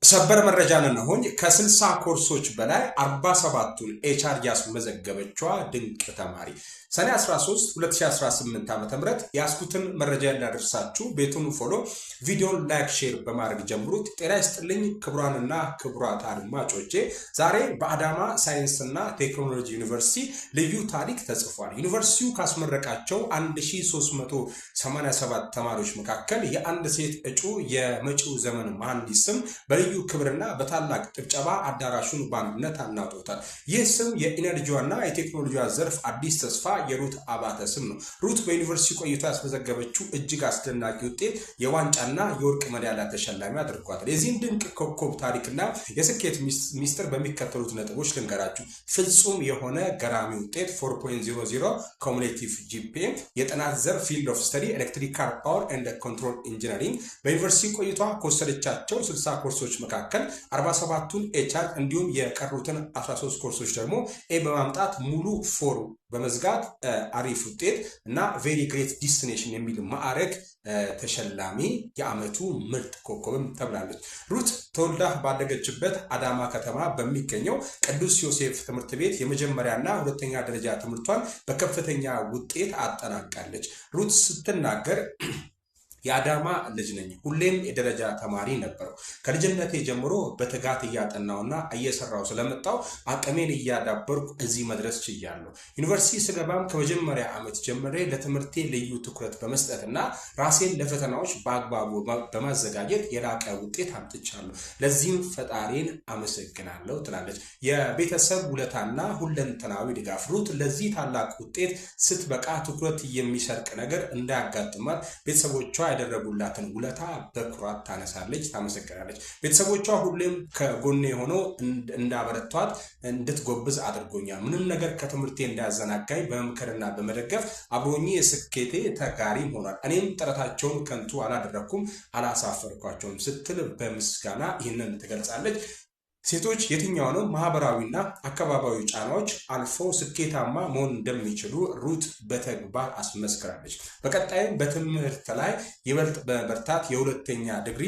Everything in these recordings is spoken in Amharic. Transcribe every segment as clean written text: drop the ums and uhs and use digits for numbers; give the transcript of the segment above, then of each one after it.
ሰበር መረጃን እነሆኝ። ከ60 ኮርሶች በላይ 47ቱን A charge ያስመዘገበችዋ ድንቅ ተማሪ። ሰኔ 13 2018 ዓ.ም ያስኩትን መረጃ እንዳደርሳችሁ ቤቱን follow፣ ቪዲዮን like፣ share በማድረግ ጀምሩት። ጤና ይስጥልኝ ክቡራንና ክቡራት አድማጮቼ፣ ዛሬ በአዳማ ሳይንስና ቴክኖሎጂ ዩኒቨርሲቲ ልዩ ታሪክ ተጽፏል። ዩኒቨርሲቲው ካስመረቃቸው 1387 ተማሪዎች መካከል የአንድ ሴት እጩ የመጪው ዘመን መሐንዲስ ስም በልዩ ክብርና በታላቅ ጭብጨባ አዳራሹን በአንድነት አናውጦታል። ይህ ስም የኢነርጂዋና የቴክኖሎጂዋ ዘርፍ አዲስ ተስፋ የሩት አባተ ስም ነው። ሩት በዩኒቨርሲቲ ቆይታ ያስመዘገበችው እጅግ አስደናቂ ውጤት የዋንጫና የወርቅ ሜዳሊያ ተሸላሚ አድርጓታል። የዚህን ድንቅ ኮከብ ታሪክና የስኬት ሚስጥር በሚከተሉት ነጥቦች ልንገራችሁ። ፍጹም የሆነ ገራሚ ውጤት 4.00 cumulative GPA፣ የጥናት ዘርፍ field of study electrical power and control engineering። በዩኒቨርሲቲ ቆይቷ ከወሰደቻቸው 60 ኮርሶች መካከል 47ቱን A charge እንዲሁም የቀሩትን 13 ኮርሶች ደግሞ A በማምጣት ሙሉ four በመዝጋት አሪፍ ውጤት እና very great distinction የሚል ማዕረግ ተሸላሚ፣ የዓመቱ ምርጥ ኮከብም ተብላለች። ሩት ተወልዳ ባደገችበት አዳማ ከተማ በሚገኘው ቅዱስ ዮሴፍ ትምህርት ቤት የመጀመሪያና ሁለተኛ ደረጃ ትምህርቷን በከፍተኛ ውጤት አጠናቃለች። ሩት ስትናገር "የአዳማ ልጅ ነኝ። ሁሌም የደረጃ ተማሪ ነበርኩ። ከልጅነቴ ጀምሮ በትጋት እያጠናሁና እየሰራሁ ስለመጣሁ አቅሜን እያዳበርኩ እዚህ መድረስ ችያለሁ። ዩኒቨርሲቲ ስገባም ከመጀመሪያ ዓመት ጀምሬ ለትምህርቴ ልዩ ትኩረት በመስጠትና ራሴን ለፈተናዎች በአግባቡ በማዘጋጀት የላቀ ውጤት አምጥቻለሁ። ለዚህም ፈጣሪን አመሰግናለሁ" ትላለች። የቤተሰብ ውለታና ሁለንተናዊ ድጋፍ። ሩት ለዚህ ታላቅ ውጤት ስትበቃ ትኩረት የሚሰርቅ ነገር እንዳያጋጥማት ቤተሰቦቿ ያደረጉላትን ውለታ በኩራት ታነሳለች፣ ታመሰግናለች። "ቤተሰቦቿ ሁሌም ከጎኔ ሆነው እንዳበረቷት፣ እንድትጎብዝ አድርጎኛል። ምንም ነገር ከትምህርቴ እንዳያዘናጋኝ በመምከርና በመደገፍ አብሮኝ የስኬቴ ተጋሪም ሆኗል። እኔም ጥረታቸውን ከንቱ አላደረግኩም፣ አላሳፈርኳቸውም" ስትል በምስጋና ይህንን ትገልጻለች። ሴቶች የትኛውንም ማህበራዊና አካባቢያዊ ጫናዎች አልፈው ስኬታማ መሆን እንደሚችሉ ሩት በተግባር አስመስክራለች። "በቀጣይም በትምህርት ላይ ይበልጥ በመበርታት የሁለተኛ ዲግሪ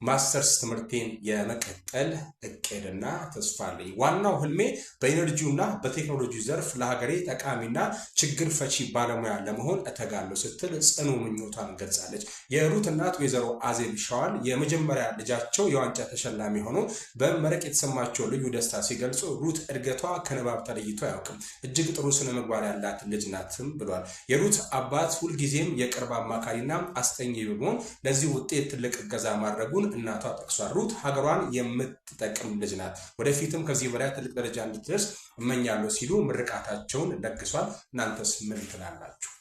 ማስተርስ ትምህርቴን የመቀጠል እቅድና ተስፋ አለኝ። ዋናው ህልሜ በኢነርጂውና በቴክኖሎጂ ዘርፍ ለሀገሬ ጠቃሚና ችግር ፈቺ ባለሙያ ለመሆን እተጋለሁ" ስትል ጽኑ ምኞቷን ገልጻለች። የሩት እናት ወይዘሮ አዜብ ሸዋል የመጀመሪያ ልጃቸው የዋንጫ ተሸላሚ ሆኖ በመመረቅ የተሰማቸው ልዩ ደስታ ሲገልጹ፣ "ሩት እድገቷ ከንባብ ተለይቶ አያውቅም። እጅግ ጥሩ ስነ ምግባር ያላት ልጅ ናትም" ብሏል። የሩት አባት ሁልጊዜም የቅርብ አማካሪና አስጠኚ በመሆን ለዚህ ውጤት ትልቅ እገዛ ማድረጉን እናቷ ጠቅሷል። "ሩት ሀገሯን የምትጠቅም ልጅ ናት፣ ወደፊትም ከዚህ በላይ ትልቅ ደረጃ እንድትደርስ እመኛለሁ" ሲሉ ምርቃታቸውን ለግሷል። እናንተስ ምን ትላላችሁ?